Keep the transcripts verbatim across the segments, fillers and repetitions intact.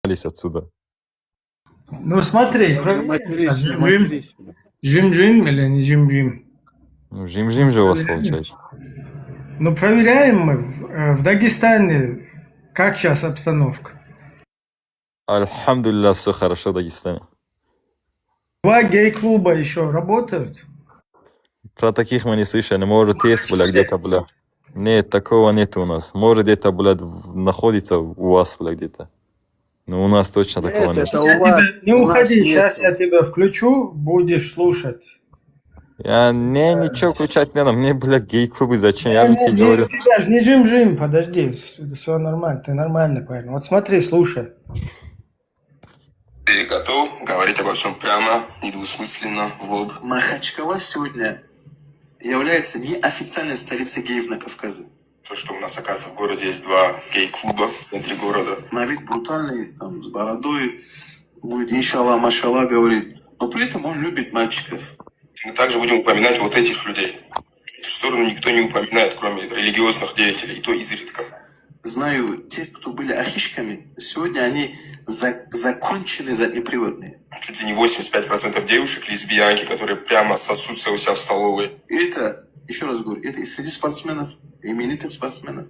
Отсюда. Ну смотри, Ну, проверяем матерись, сейчас. Жим-жим, матерись. Жим-жим или не жим-жим? Ну, жим-жим же у вас получается. Ну, проверяем мы в, э, в Дагестане, как сейчас обстановка. Альхамдулилля, все хорошо в Дагестане. Два гей-клуба еще работают. Про таких мы не слышали. Может, есть, бля, где-то, бля. Нет, такого нет у нас. Может, где-то, блядь, в- находится у вас, бля, где-то. Но у нас точно такого Нет, нет. это Сейчас я у вас, тебя, не у нас уходи, сейчас нету. Я тебя включу, будешь слушать. Я не, ничего включать не надо. Мне, бля, гей-клубы зачем? Я Не, вам тебе не, говорю. Ты даже не жим-жим, подожди, все нормально, ты нормальный парень. Вот смотри, слушай. Ты готов говорить обо всем прямо, недвусмысленно, в лоб? Махачкала сегодня является неофициальной столицей геев на Кавказе. То, что у нас, оказывается, в городе есть два гей-клуба в центре города. На вид брутальный, там, с бородой, будет иншалла, машалла говорить. Но при этом он любит мальчиков. Мы также будем упоминать вот этих людей. Эту сторону никто не упоминает, кроме религиозных деятелей, и то изредка. Знаю тех, кто были ахишками, сегодня они за- законченные заднеприводные. Чуть ли не восемьдесят пять процентов девушек лесбиянки, которые прямо сосутся у себя в столовой. И это, еще раз говорю, это и среди спортсменов, именитых спортсменов,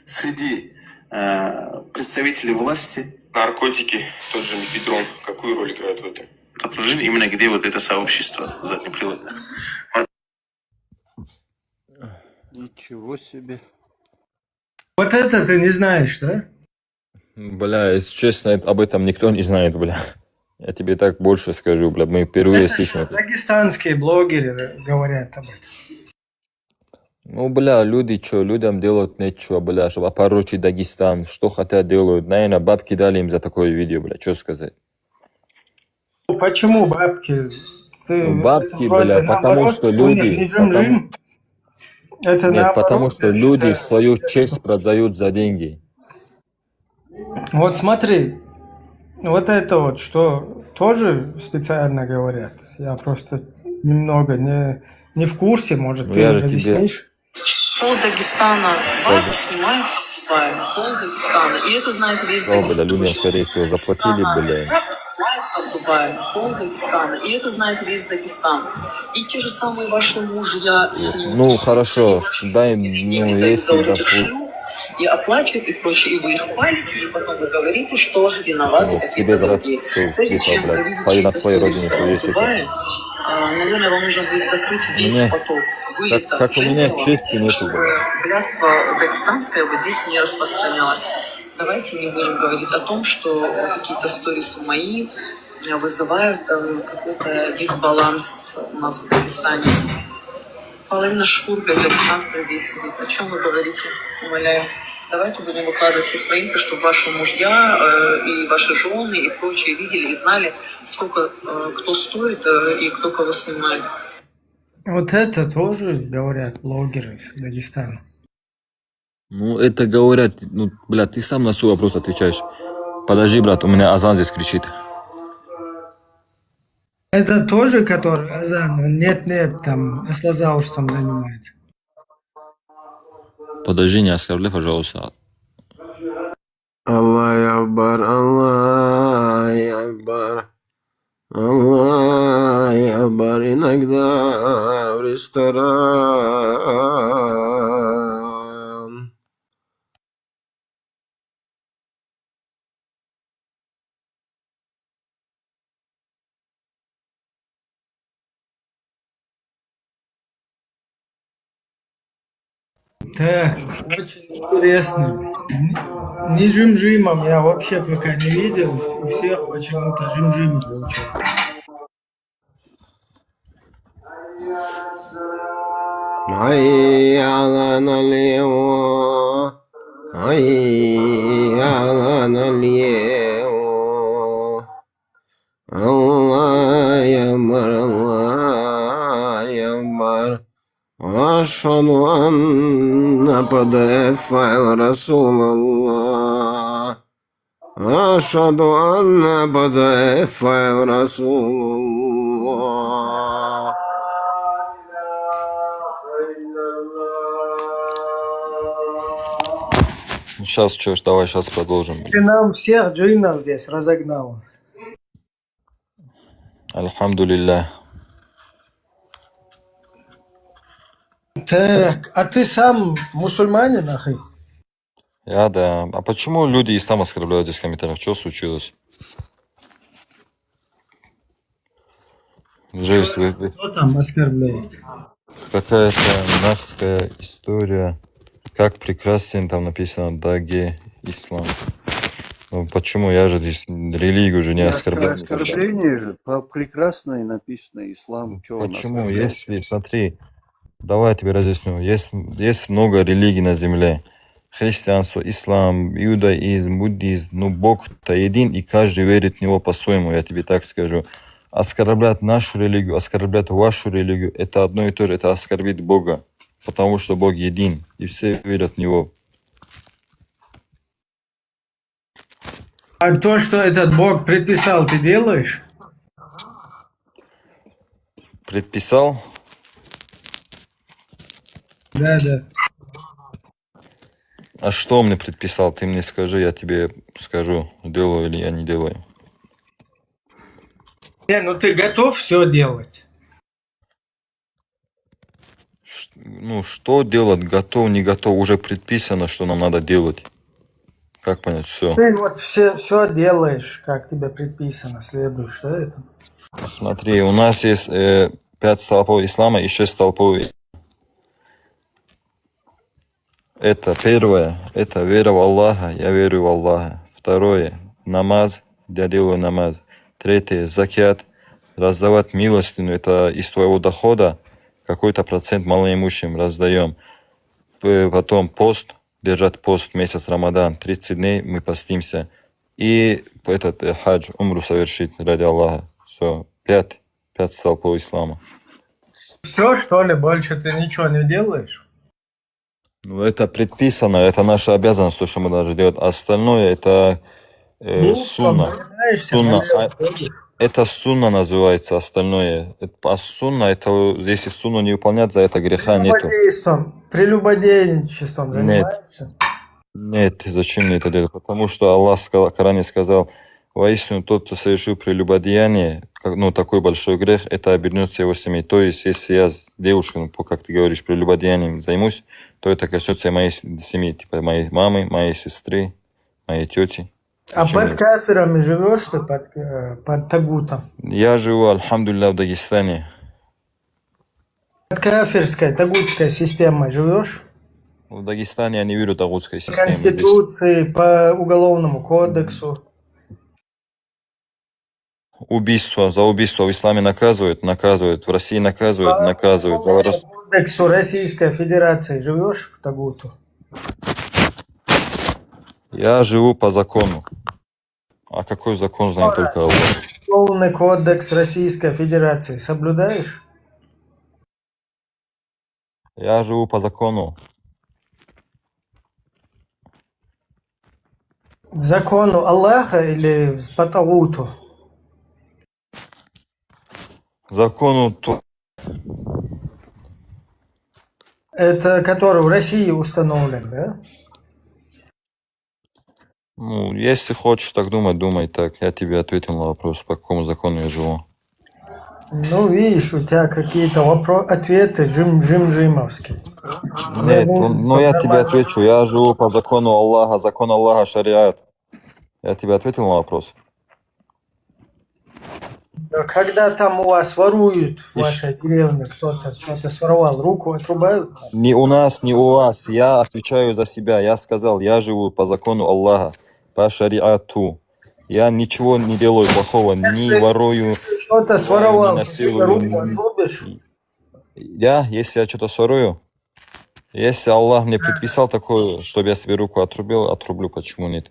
среди э, представителей власти. Наркотики, тот же мефедрон, какую роль играют в этом? Определение именно где вот это сообщество заднеприводных. Ничего себе. Вот это ты не знаешь, да? Бля, если честно, это- об этом никто не знает, бля. Я тебе так больше скажу, бля, мы впервые Это слышим. что, дагестанские блогеры говорят об этом. Ну, бля, люди что, людям делать нечего, бля, чтобы опорочить Дагестан. Что хотят, делают. Наверное, бабки дали им за такое видео, бля, что сказать. Ну, почему бабки? Ты, Ну, бабки, это вроде бля, потому наоборот, что у них люди, не жим-жим. Это Нет, потому наоборот, что я люди считаю. свою честь продают за деньги. Вот смотри, вот это вот, что тоже специально говорят. Я просто немного не, не в курсе, может, Ну, ты я мне же тебе разъяснишь. Пол Дагестана в скажу. Баку снимают в Дубае. Пол Дагестана. И это знает весь Что, бля, Дагестан. людям, скорее всего, заплатили, Дагестана бля. Баку снимается в Дубае. Пол Дагестана. И это знает весь Дагестан. И те же самые ваши мужья снимают. Ну, хорошо, дай, ну, Никогда не если, дают допустим, интервью и оплачивают и прочее. И вы их палите, и потом вы говорите, что виноваты Ну, какие-то тебе за другие. что Прежде это, чем бля, увидеть пойди на чьи-то твоей родине, сторис что в есть это. Дубае, а, наверное, вам нужно будет закрыть весь Мне, поток как, вылетов как у меня, Жезева, чести нету, чтобы бля. блядство дагестанское вот здесь не распространялось. Давайте не будем говорить о том, что какие-то сторисы мои вызывают э, какой-то дисбаланс у нас в Дагестане. Половина шкур, блядь, дагестанцев здесь сидит. О чем вы говорите? Умоляю. Давайте будем выкладывать все страницы, чтобы ваши мужья э, и ваши жены и прочие видели и знали, сколько э, кто стоит э, и кто кого снимает. Вот это тоже говорят блогеры Дагестана. Ну, это говорят, ну, бля, ты сам на свой вопрос отвечаешь. Подожди, брат, у меня азан здесь кричит. Это тоже, который азан, он нет-нет, там, аслазаур там занимается. Подожди, не оскорбляй, пожалуйста. Аллах Акбар, Аллах Акбар, Аллах Акбар, иногда в ресторан. Так, очень интересно. Ни жим-жимом я вообще пока не видел. У всех почему-то жим-жим получается. حي على الفلاح، حي على الفلاح. الله أكبر، الله أكبر. أشهد أن محمدا رسول الله. أشهد أن محمدا رسول الله. Ну, Сейчас, чё ж, давай, сейчас продолжим. Ты нам всех джиннов здесь разогнал. Альхамдулиллах. Так, а ты сам мусульманин, ахи? Я, да. А почему люди ислам оскорбляют здесь в комментариях? Что случилось? Жесть, вы, вы- Кто там оскорбляет? Какая-то нахская история. Как прекрасен, там написано, Даге ислам. Ну почему? Я же здесь религию же не Не оскорбляю. оскорбление же, по прекрасной написано ислам. Чё он Почему? оскорбляет? Если, смотри, давай я тебе разъясню. Есть, есть много религий на земле. Христианство, ислам, иудаизм, буддизм. Ну, Бог-то один, и каждый верит в него по-своему, я тебе так скажу. Оскорблять нашу религию, оскорблять вашу религию, это одно и то же, это оскорбить Бога. Потому что Бог един, и все верят в него. А то, что этот Бог предписал, ты делаешь? Предписал? Да, да. А что он мне предписал? Ты мне скажи, я тебе скажу, делаю или я не делаю. Не, ну ты готов все делать? Ш- Ну, что делать? Готов, не готов? Уже предписано, что нам надо делать. Как понять все? Ты вот все, все делаешь, как тебе предписано, следуешь, да, это? Смотри, у нас есть э, пять столпов ислама и шесть столпов. Это первое, это вера в Аллаха, я верю в Аллаха. Второе, намаз, я делаю намаз. Третье, закят, раздавать милостыню, это из твоего дохода какой-то процент малоимущим раздаем. П- Потом пост, держать пост месяц Рамадан, тридцать дней мы постимся. И этот э, хадж, умру совершить ради Аллаха. Все, пять, пять столпов ислама. Все, что ли, больше ты ничего не делаешь? Ну, это предписано, это наша обязанность, то, что мы должны делать. А остальное это э, Ну, сунна. занимаешься, Сунна, налево а- ходишь. Это сунна называется, остальное. Это- А сунна, это если сунну не выполнять, за это греха нету. Прелюбодейством, прелюбодейничеством Нет. Занимаешься? Нет, зачем мне это делать? Потому что Аллах сказал, в Коране сказал, воистину тот, кто совершил прелюбодеяние, как, ну, такой большой грех, это обернется его семьей. То есть, если я с девушкой, ну, как ты говоришь, прелюбодеянием займусь, то это коснется и моей с- семьи, типа моей мамы, моей сестры, моей тети. А Почему? Под кафирами живешь ты, под, э, под тагутом? Я живу, альхамдулилля, в Дагестане. Под кафирской, тагутской системой живешь? В Дагестане я не верю тагутской системе. Здесь Конституции, по уголовному кодексу. Убийство, за убийство в исламе наказывают, наказывают, в России наказывают, наказывают. За рас- Кодексу Российской Федерации живешь в тагуту? Я живу по закону. А какой закон знает только Аллах? Уголовный кодекс Российской Федерации соблюдаешь? Я живу по закону. Закону Аллаха или по тагуту? Закону то- Это который в России установлен, да? Ну, если хочешь так думать, думай так. Я тебе ответил на вопрос, по какому закону я живу. Ну, видишь, у тебя какие-то вопро- ответы жим жим жимовские. Нет, ну, ну, я тебе отвечу. Я живу по закону Аллаха, закон Аллаха, шариат. Я тебе ответил на вопрос. А когда там у вас воруют в вашей деревне, кто-то что-то своровал, руку отрубают? Не у нас, не у вас. Я отвечаю за себя. Я сказал, я живу по закону Аллаха, по шариату. Я ничего не делаю плохого, не ворую. Если что-то своровал, не ты себе насилую, руку не- отрубишь? Я, если я что-то сорую, если Аллах мне предписал такое, чтобы я себе руку отрубил, отрублю, почему нет?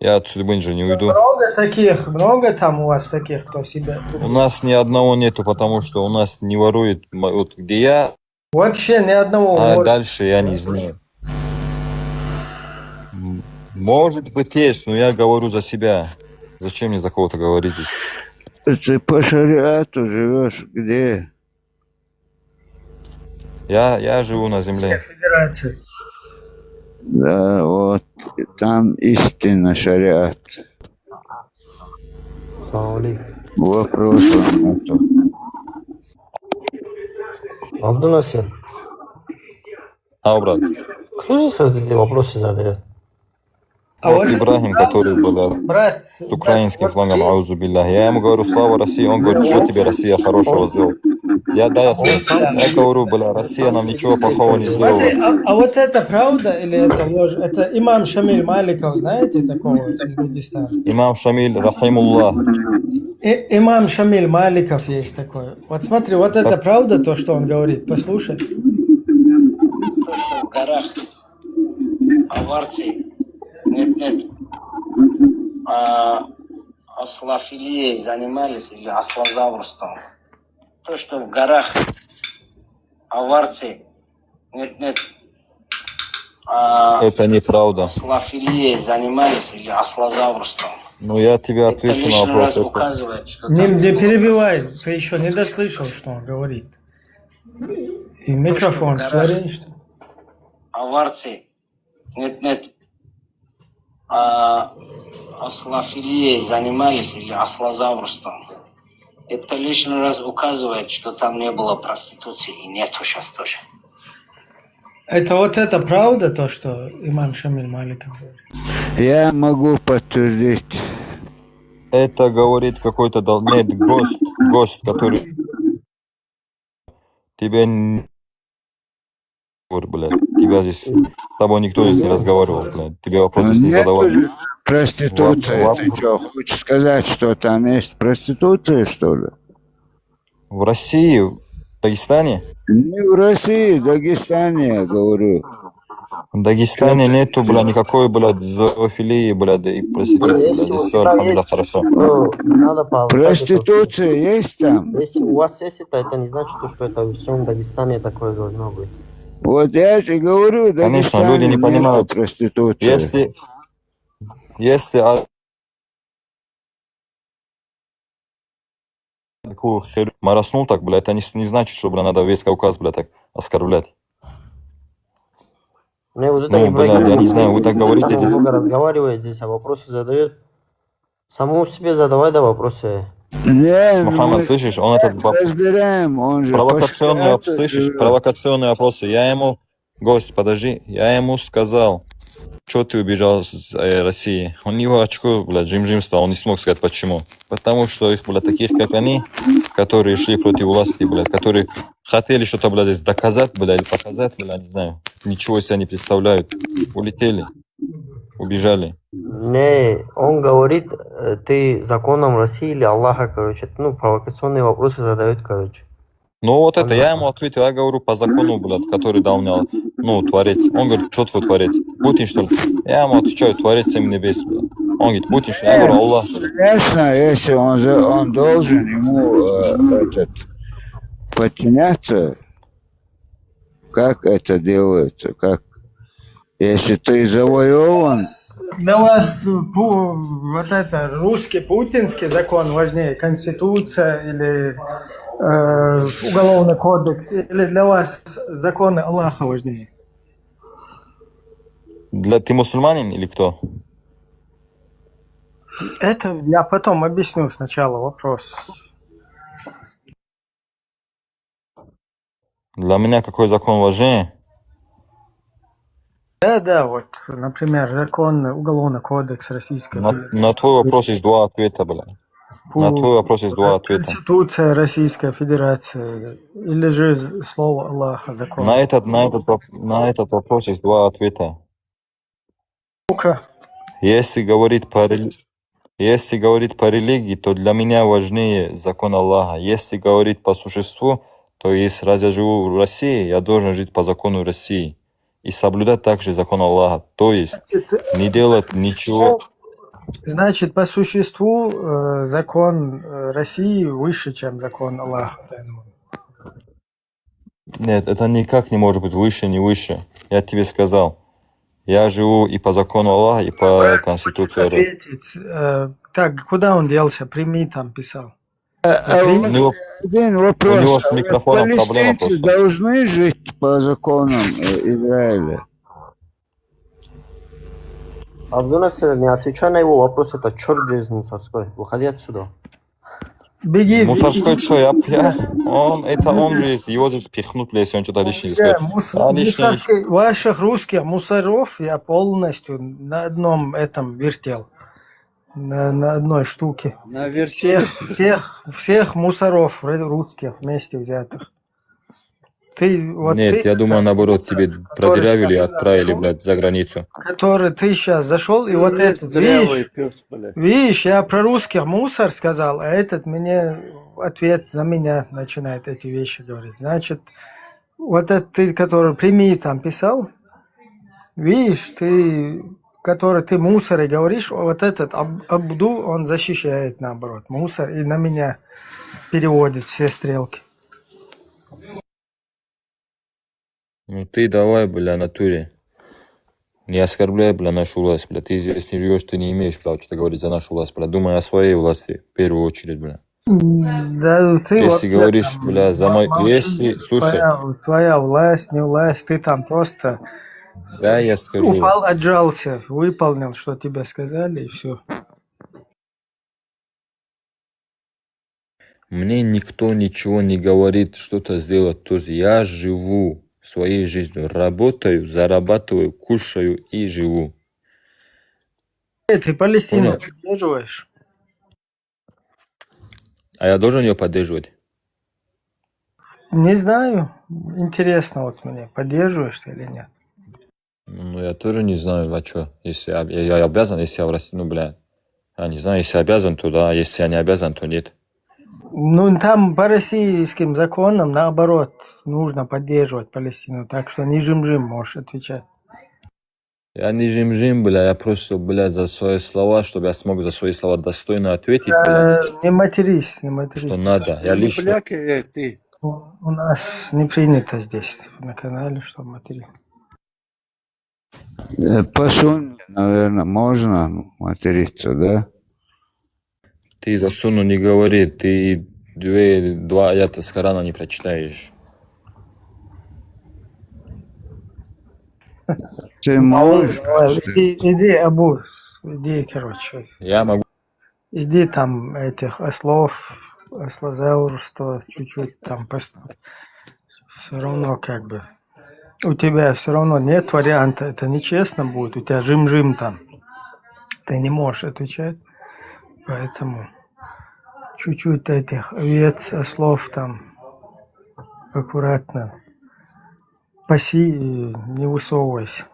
Я отсюда же не уйду. Много таких, много там у вас таких, кто себя У нас ни одного нету, потому что у нас не ворует, м- вот где я, Вообще ни одного. а Вот. Дальше я не знаю. М- Может быть, есть, но я говорю за себя. Зачем мне за кого-то говорить здесь? Ты по шариату живешь где? Я, я живу на земле. Федерации. Да, вот, там истинно шариат. Салам алейкум. Вопросов нету. Абдунасир, А, брат. Кто здесь эти вопросы задает? А Вот вот это Ибрахим, правда, который был, да, брат, с украинским брат, вот флагом, аузу билля. Я ему говорю: «Слава России». Он говорит: «Что тебе Россия хорошего сделала?» Я, да, я слышал. Я говорю: «Бля, Россия нам ничего плохого не сделала». Смотри, а, а вот это правда или это ложь? Это имам Шамиль Маликов, знаете такого из Дагестана? Имам Шамиль, рахимуллах. И- имам Шамиль Маликов есть такой. Вот смотри, вот это правда, то, что он говорит? Послушай. То, что в горах аварцы, нет, нет, а, аслофилией занимались или аслозаврством. То, что в горах аварцы, нет, нет, а, Это неправда. Аслофилией занимались или аслозаврством. Ну, я тебе Это отвечу на лишний вопрос. раз Это указывает, что Не, там не было перебивай, проституции. Ты еще не дослышал, что он говорит. И микрофон, что ли, что ли? Аварцы, нет, нет, а, аслофилией занимались или аслозаврством. Это лишний раз указывает, что там не было проституции и нету сейчас тоже. Это вот это правда, то, что имам Шамиль Маликов говорит? Я могу подтвердить. Это говорит какой-то дол-, нет, гость, гость, который тебе н-, говорю, блядь, тебя здесь, с тобой никто здесь не разговаривал, блядь, тебе вопросы Ну, здесь не нет задавали. же проституции. Воп-, Ты что, хочешь сказать, что там есть проституция, что ли? В России, в Дагестане? Не в России, в Дагестане, я говорю. В Дагестане нету, бля, никакой, блядь, зоофилии, блядь, и проституции, блядь. Здесь все, альхамдулилля, хорошо. Ну, надо по... Проституция есть там? Если у вас есть это, это не значит, что это во всем Дагестане такое должно быть. Вот я же говорю, в Конечно, люди Дагестане не нету понимают. Проституции. Если, если а- такую херню мороснул так, бля, это не, не значит, что, бля, надо весь Кавказ, бля, так оскорблять. Мне вот это Ну, Ибрагим бля, я не знаю, вы так говорите там здесь. Много разговаривает здесь, а вопросы задает. Самому себе задавай, да, вопросы. Не, ну Мухаммад, мы слышишь, он этот воп- разбираем, он же провокационные по воп-, шариату слышишь, живёт. Провокационные вопросы. Я ему, гость, подожди, я ему сказал, что ты убежал с э, России. Он его очко, блядь, жим-жим стал, он не смог сказать, почему. Потому что их, блядь, таких, как они, которые шли против власти, блядь, которые хотели что-то, блядь, здесь доказать, блядь, или показать, блядь, не знаю, ничего из себя не представляют. Улетели, убежали. Не, он говорит, э, ты законом России или Аллаха, короче, ну, провокационные вопросы задают, короче. Ну вот это, Ага. Я ему ответил, я говорю, по закону, блядь, который дал мне, ну, Творец. Он говорит, что твой Творец? Путин, что ли? Я ему отвечаю, Творец семь небес, блядь. Он говорит, Путин, что ли? Я говорю, Аллах, блядь. Конечно, если он, за- он должен ему э, этот, подчиняться, как это делается, как если ты завоеван, Для вас пу- вот это русский путинский закон важнее, конституция или э, уголовный кодекс, или для вас законы Аллаха важнее? Для, ты мусульманин или кто? Это я потом объясню сначала вопрос. Для меня какой закон важнее? Да, да, вот, например, закон, уголовный кодекс Российской На, Федерации. На твой вопрос есть два ответа, бля. Пу- На твой вопрос есть два ответа. Конституция Российской Федерации или же з- слово Аллаха, закон. На этот, на этот, воп- на этот вопрос есть два ответа. Ну-ка. Если говорить по рели- если говорить по религии, то для меня важнее закон Аллаха. Если говорить по существу, то есть раз я живу в России, я должен жить по закону России и соблюдать также закон Аллаха. То есть Значит, не делать ничего. Значит, по существу э, закон э, России выше, чем закон Аллаха. Тайного. Нет, это никак не может быть выше, не выше. Я тебе сказал, я живу и по закону Аллаха, и по конституции РФ. Ответить. Э, так, куда он делся? Прими там писал. а, а Прими. вот У него, один у вопрос. него с А вот микрофоном проблема палестинцы просто. Должны жить по законам э, Израиля? Абдунасир, не отвечай на его вопрос, это чёрт же из мусорской. Выходи отсюда. Беги, Мусорской беги. Что, я пьян? Он, это он же, есть, его здесь пихнут, бля, если он что-то лишнее Друзья, скажет. мус- А, лишнее. мусорские, ваших русских мусоров я полностью на одном этом вертел. На, на одной штуке. На вертеле. Всех, всех, всех мусоров ру- русских вместе взятых. Ты, вот Нет, ты я думаю, как наоборот, мусор, тебе который продырявили и щас сюда отправили, зашёл, блядь, за границу. который ты сейчас зашел, и вот Пёс, этот, дырявый видишь, пёс, блядь. видишь, я про русских мусор сказал, а этот мне в ответ на меня начинает эти вещи говорить. Значит, вот этот ты, который прими там писал, видишь, ты, который ты мусор и говоришь, вот этот Аб- Абду, он защищает наоборот мусор и на меня переводит все стрелки. Ну ты давай, бля, натуре. Не оскорбляй, бля, нашу власть, бля. Ты здесь не живешь, ты не имеешь права что-то говорить за нашу власть, бля. Думай о своей власти в первую очередь, бля. Да, ты Если вообще говоришь, там бля, за мо- мою... молчи, Если, слушай, твоя, твоя власть, не власть, ты там просто да, я скажу. Упал, отжался, выполнил, что тебе сказали, и все. Мне никто ничего не говорит, что-то сделать. То есть я живу своей жизнью, работаю, зарабатываю, кушаю и живу. Э, Ты Палестину Понял? Поддерживаешь? А я должен ее поддерживать? Не знаю. Интересно вот мне, поддерживаешь ты или нет? Ну, я тоже не знаю, а что. Если я, я, я обязан, если я в России, ну, бля. Я не знаю, если обязан, то да, если я не обязан, то нет. Ну, там по российским законам, наоборот, нужно поддерживать Палестину, так что не жим-жим можешь отвечать. Я не жим-жим, бля, я просто, бля, за свои слова, чтобы я смог за свои слова достойно ответить, бля, Э, Не матерись, не матерись. что надо. Я Не лично... бляк, э, ты. У у нас не принято здесь на канале, что матерись. Э, По сунне, наверное, можно материться, да? Ты за сунну не говори, ты две, два аята с Корана не прочитаешь. Ты Мало, можешь давай, просто... иди, иди, Абу, иди, короче. Я могу. Иди там этих ослов, ослозаврство чуть-чуть там пос... Все равно как бы. У тебя все равно нет варианта, это нечестно будет, у тебя жим-жим там. Ты не можешь отвечать, поэтому чуть-чуть этих овец, ослов там аккуратно паси и не высовывайся.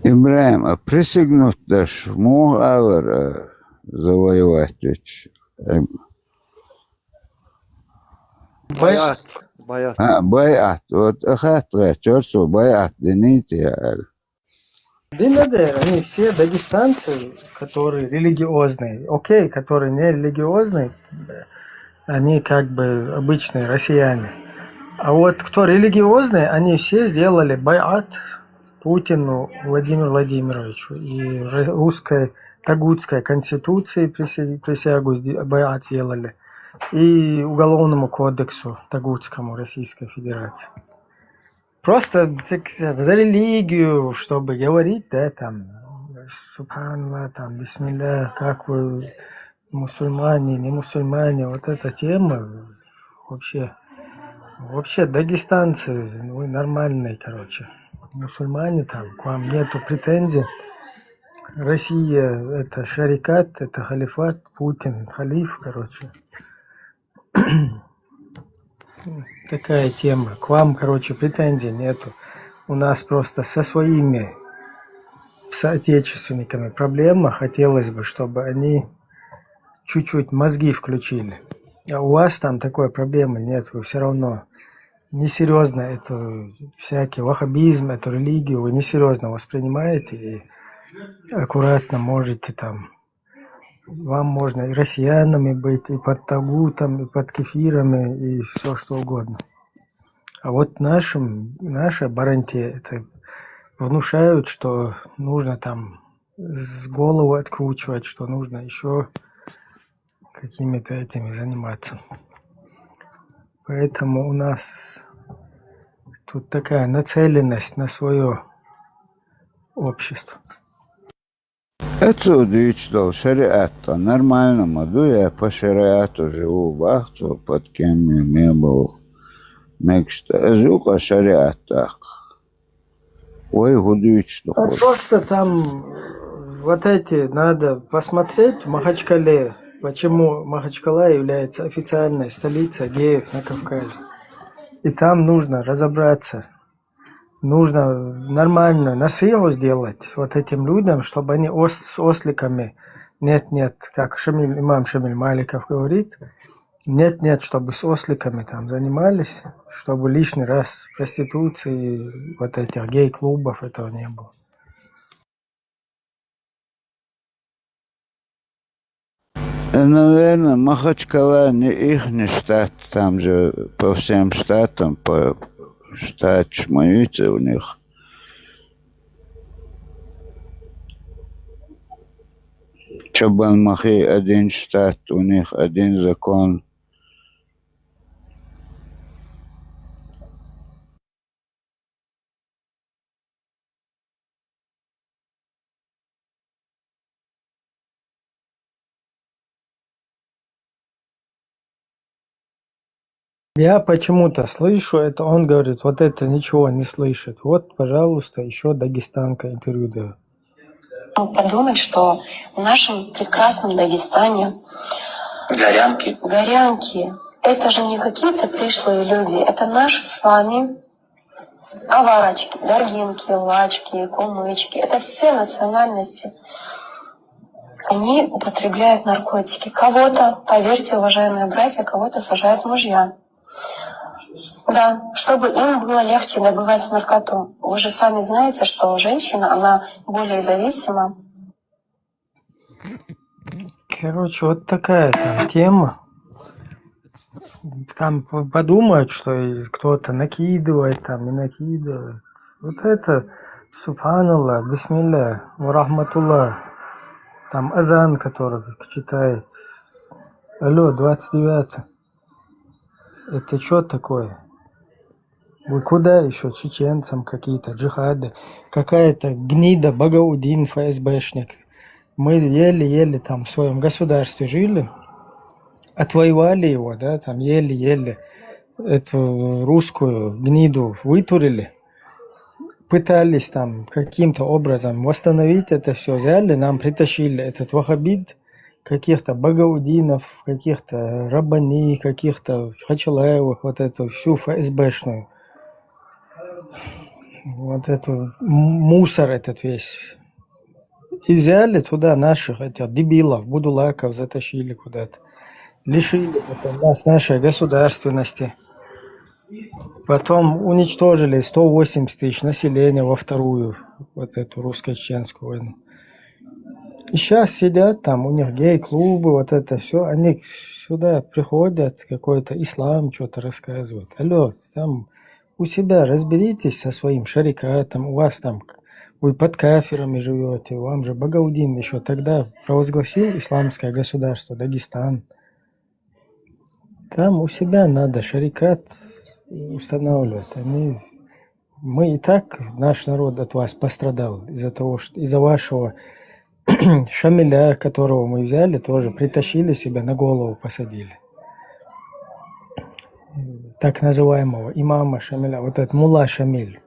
Ибрагим, а присягнуть дашь, мух алар, э, завоевать ведь? Э, Бай- Баят. Баят. А, байат. Вот ахат чёрт байат, дените, я. Динадер, они все дагестанцы, которые религиозные, окей, которые не религиозные, они как бы обычные россияне. А вот кто религиозные, они все сделали байат Путину Владимиру Владимировичу и ре- русской тагутской конституции присяг- присягу сде- байат сделали и уголовному кодексу тагутскому Российской Федерации. Просто так сказать, за религию, чтобы говорить, да, там, субханаллах, там, бисмилля, как вы, мусульмане, не мусульмане, вот эта тема вообще, вообще дагестанцы, вы нормальные, короче, мусульмане, там, к вам нету претензий. Россия — это шарикат, это халифат, Путин халиф, короче. Такая тема. К вам, короче, претензий нету. У нас просто со своими соотечественниками проблема. Хотелось бы, чтобы они чуть-чуть мозги включили. А у вас там такой проблемы нет. Вы все равно несерьезно эту всякий ваххабизм, эту религию вы несерьезно воспринимаете и аккуратно можете там. Вам можно и россиянами быть, и под тагутом, и под кефирами, и все что угодно. А вот нашим, наши баранте это внушают, что нужно там с голову откручивать, что нужно еще какими-то этими заниматься. Поэтому у нас Тут такая нацеленность на свое общество. Оцу дийцӀа долу шариӀат тӀе нормально ма ду, я по шариату живу боху цо, под кем я ма боху. Мегаш тӀе, ас юкъа шариӀат даккха. Вай хӀун дуьйцуш ду? А хӀора? Просто там вот эти надо посмотреть в Махачкале, почему Махачкала является официальной столицей геев на Кавказе. И там нужно разобраться. Нужно нормальную насиху сделать вот этим людям, чтобы они ос-, с осликами, нет, нет, как Шамиль, имам Шамиль Маликов говорит, нет, нет, чтобы с осликами там занимались, чтобы лишний раз проституции, вот этих гей-клубов этого не было. Наверное, Махачкала не ихний штат, там же по всем штатам, по штатам имеется у них. Чабан Махи один штат, у них один закон. Я почему-то слышу, это он говорит, вот это ничего не слышит. Вот, пожалуйста, еще дагестанка интервью дает. Подумать, что в нашем прекрасном Дагестане горянки. Горянки. Это же не какие-то пришлые люди, это наши с вами аварочки, даргинки, лачки, кумычки. Это все национальности. Они употребляют наркотики. Кого-то, поверьте, уважаемые братья, кого-то сажают мужья. Да, чтобы им было легче добывать наркоту. Вы же сами знаете, что женщина, она более зависима. Короче, вот такая там тема. Там п-, подумают, что и кто-то накидывает, там и накидывает. Вот это, субханаллах, бисмилля, ва рахматуллах. Там азан, который читает. Алло, двадцать девятое. Это чё такое? Вы куда ещё чеченцам какие-то джихады? Какая-то гнида Багаудин, ФСБшник. Мы еле-еле там в своём государстве жили, отвоевали его, да, там еле-еле эту русскую гниду вытурили. Пытались там каким-то образом восстановить это всё, взяли, нам притащили этот ваххабит, каких-то Багаудинов, каких-то Раббани, каких-то Хачалаевых, вот эту всю ФСБшную. Вот эту м-, мусор этот весь. И взяли туда наших, этих дебилов, будулаков затащили куда-то. Лишили потом нас нашей государственности. Потом уничтожили сто восемьдесят тысяч населения во вторую, вот эту русско-чеченскую войну. И щас сидят там, у них гей-клубы, вот это всё. Они сюда приходят, какой-то ислам чё-то рассказывают. Алло, там у себя разберитесь со своим шарикатом, у вас там к-, вы под кафирами живёте, вам же Багаудин ещё тогда провозгласил исламское государство Дагестан. Там у себя надо шарикат устанавливать. Они, мы и так, наш народ от вас пострадал из-за того, что, из-за вашего Шамиля, которого мы взяли, тоже притащили себе на голову, посадили. Так называемого имама Шамиля, вот этот мулла Шамиль.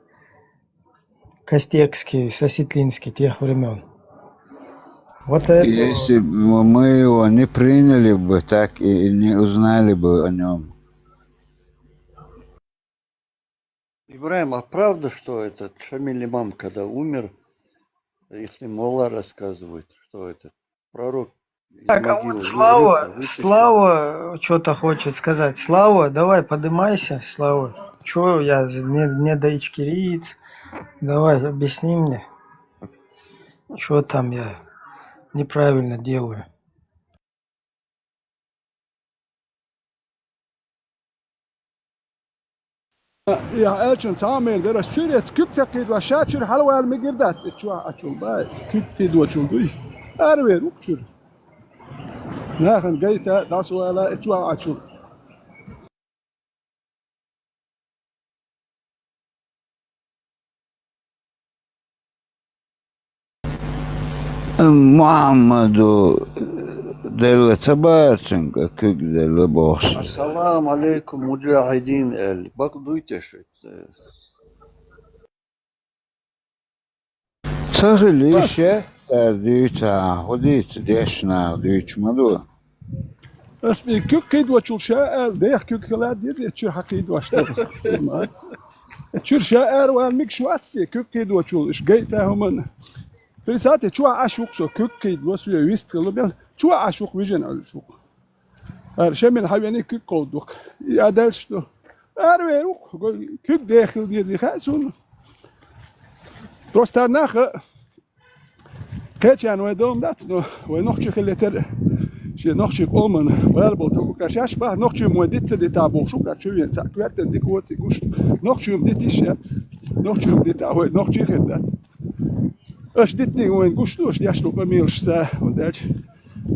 Костекский, с осетинских тех времён. Вот это. Если бы мы его не приняли бы, так и не узнали бы о нём. Ибраим, а правда, что этот Шамиль имам, когда умер, если молла рассказывает, что этот пророк из могилы вылез, а вытащил. Так, а вот Слава, Слава чё-то хочет сказать. Слава, давай, подымайся, Слава. Чё, я не, не доичкириец? Давай, объясни мне, чё там я неправильно делаю. Яхь аьллачун цхьа а мер дара, ас чуьра эца куьг ца кхийдош, ша чуьра хьалавала мегар дац, эца чохь Ӏачул бац, куьг кхийдочул дуй. Ара вер ву-кх чуьра. Нахана гайта, дӀасавала, эца чохь Ӏачул. Мухьаммаду делла ца баьрцунга куьг делла бохуш. Ассаламу алейкум, муджахидин, аьлла. Бакъ дуй те шуьца? Ца хилийша, цара дуьйцу, хӀун дийца дешна дуьйцуш ма ду. Ас бен куьг кхийдочул ша аьлла, дех куьг хила деза, я чуьра хьан кхийдош дара. Чуьра ша ара ван мигаш вац те, куьг кхийдочул, иш гайта хӀуманна. Присате чохь Ӏаш ву-кх со, куьг кхийдало, со вист хила бен, чохь Ӏаш ву-кх, вижина Ӏуьллуш ву-кх. Ара шемина хьан вений куьг кховдо-кх. И а дальше ду. Ара вер ву-кх, гой, куьг дех хила дезий хаьа суна. Просто нах а, кхечарна вай дом дац, но вай нохчий хилла тера, шен нохчий къоман бала болу тӀе шаьш баха, нохчий вай дита ца дита бохуш ву-кх, чу вен цхьаъ коьртан дика воций гуш. Нохчий хӀума дита йиш яц. Нохчий хӀума дита вай нохчий хир дац. Аша дитиниг вайна гуш ду, аша деш долу къамелаш ца, хӀунда аьлча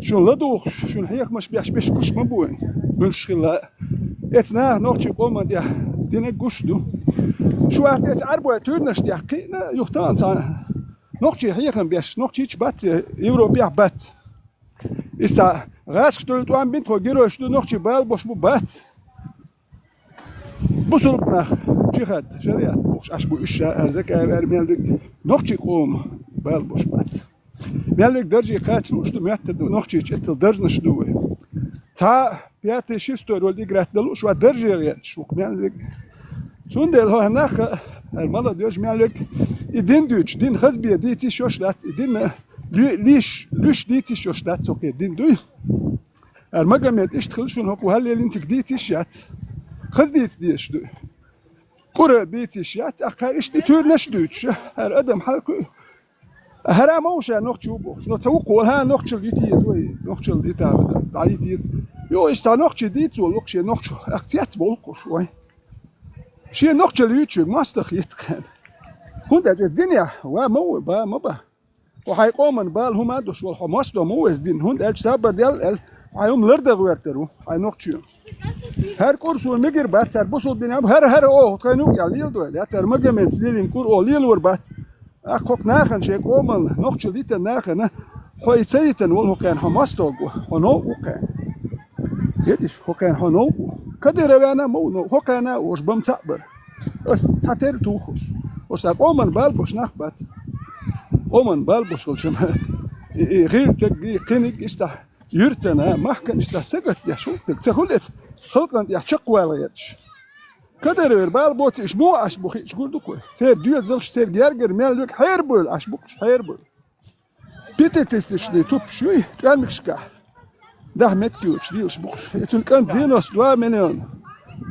шуна ладугӀуш, шуна хьехамаш беш, беш гуш ма бу вайна, муьлш хилла а. Эца наха нохчий къоман тӀехь динарг гуш ду. Шу ваьхна эца Ӏарбой туьйранаш тӀехь кхиъна, юха тахана цхьа нохчий хьехам беш, нохчий чу бац, Европехь бац. Иштта гӀазкхаш долу тӀом бина тхо геройш ду, нохчий бала бош бу, бац. Бусулба нах, джихад, шариат бохуш Ӏаш бу уьш ша, ара закай вер мел виг, нохчий къоман бала бош бац. Мел виг дарже кхача лууш ду, моьттар ду, нохчий чӀеттал даржнаш ду вай. Цхьа пятый, шестой роль играть дан лууш, ва дарже гӀерташ ву-кх мел виг. Цундела хӀара нах а, хӀара молодёжь мел виг, и дин дуьйцуш, дин хаза бен дийца йиш йолуш дац, и дин луьйш, луьйш дийца йиш йолуш дац, цо кхин дин дуй. Ара Магомед, иштта хила шуна хӀокху хӀаллелин цига дийца йиш яц. Хаза дийца дезаш ду. Къура бийца йиш яц, ахкхара иштта и туьйранаш а дуьйцуш, хӀара адам хьалкхуьу. ХӀара ма ву ша нохчо бохуш. Но ца ву-кх вала, хӀа, нохчалла йита еза вай, нохчалла йита, дӀайита еза. Йо, иштта цхьа нохчий дийца волу-кх шен нохчо, ахь цец болу-кх уьш вайн. Шен нохчалла юьйцуш мостагӀа йита хьан. ХӀунда аьлча динехь ва ма ву, ба ма ба. Хьо хьайн къоман бала хӀума а душ волу, хьо мостагӀа ма ву иза дина, хӀунда аьлча сабар дел аьлла, хьайн хӀума лардан гӀоьртар ву, хьайн нохчо. ХӀара къура суна мегар бац, цара бусулба динехь бу, хӀара, хӀара оха тхайн юкъа леладой, я цара Магомедца лелийна къура оха лелор бац. Ахь кхокху нахана шайн къоман, нохчалла йитан нахана, хьо и ца йитан волу хӀокхарна хьо мостагӀа ву, хьо новкъа ву кхарна. Хеташ, хӀокхарна хьо новкъа ву. Кадыровна а ма ву новкъа, хӀокхарна а ву, уьш бан цхьаъ бара. Ас цхьатерра тухуш. Уьш цхьа къоман бала бош нах бац. Къоман бала бош волчун. И, и гӀиртаг, и кхиниг, иштта юьртана, махкана иштта сагатдеш ву. Ца хуьлу эца халкъана тӀехь чекхвала гӀерташ. Кадыровера бала боций, уьш муха Ӏаш бу хиъча гур ду-кх вай. Церан доьзалш, церан гергара мел вега хьерабевлла Ӏаш бу-кх уьш, хьерабевлла. Пятитысячный тупаш юй, тӀоьлмигашкахь. Дахьа меттиг йоцуш лелаш бу-кх уьш. И цуьнан кӀант девяносто два миллиона.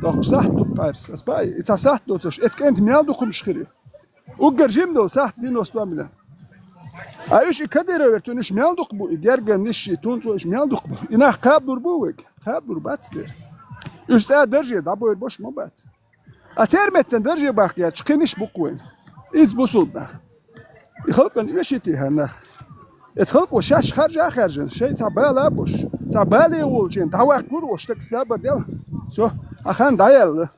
Доккха сахьт ду-кх, Ӏаьрса. Ас баьи, и цхьа сахьт доцуш, эца кӀанта мел дукха хӀумаш хир ю. Уггар жима долу сахьт девяносто два миллиона. А уьш и Кадыровера цуьнан уьш мел дукха бу, и гергара нисчий, тунцо уьш мел дукха бу. И нах кхабалур бу вайга? Кхабалур бац дера. Уьш цкъа дарже дӀабойр бош ма бац. А церан меттана дарже бахка гӀерташ кхин иштта бу-кх вайна. Иза бусулба нах. И халкъана оьший те хӀара нах? Эца халкъо шаьш харжа а хаьржина, шайн цхьа бала а бош, цхьа бале волчеран дӀаваккхалур ву, стаг сабар дел. Со, хьан хан дӀаяьлла.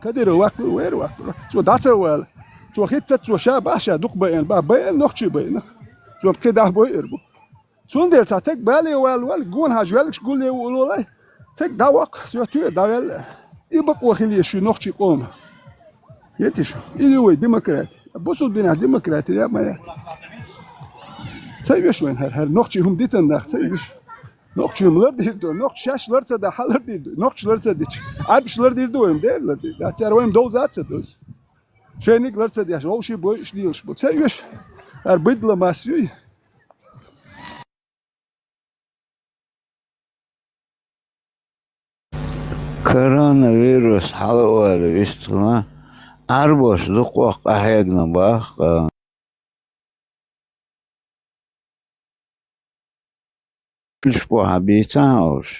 Кадыров ваккхалур ву, вер ваккхалур. Цо дӀа ца вала. Цо хӀинца цо ша бахьа ша дукха байина, бахьа байина, нохчий байина. Цо кхин дӀа бойур бу. Цундела цхьа стаг бале вала валла, гонахьа жоьллигаш гулъе вуалале, стаг дӀаваккха, со туьа дӀаваьлла. И бакъо хила еза шуьга нохчий къоман. Хетий шу? И ю вай демократи. Бусулба динехь демократи я ма яц. Ца оьшу вайна хӀара, хӀара нохчий хӀума дитан нах ца оьшу. Нохчий хӀума лардийр ду, нохчий шаьш лар ца дахь, хьан лардийр ду? Нохчий лар ца дича, Ӏарбаш лардийр ду вай хӀума, дера лардийр ду. Цара вай хӀума довза а ца довза. Шайниг лар ца деш, вовший бой уьш лелаш бу. Ца оьшу, хӀара бидла масса юй. Коронавирус хьалаоьлу вистхула, Ӏарбош дукхох къахьегна бахка. Уьш бохьа бийцахьа уьш.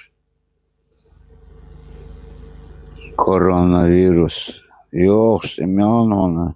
Коронавирус. Йохуш цӀе мел вана.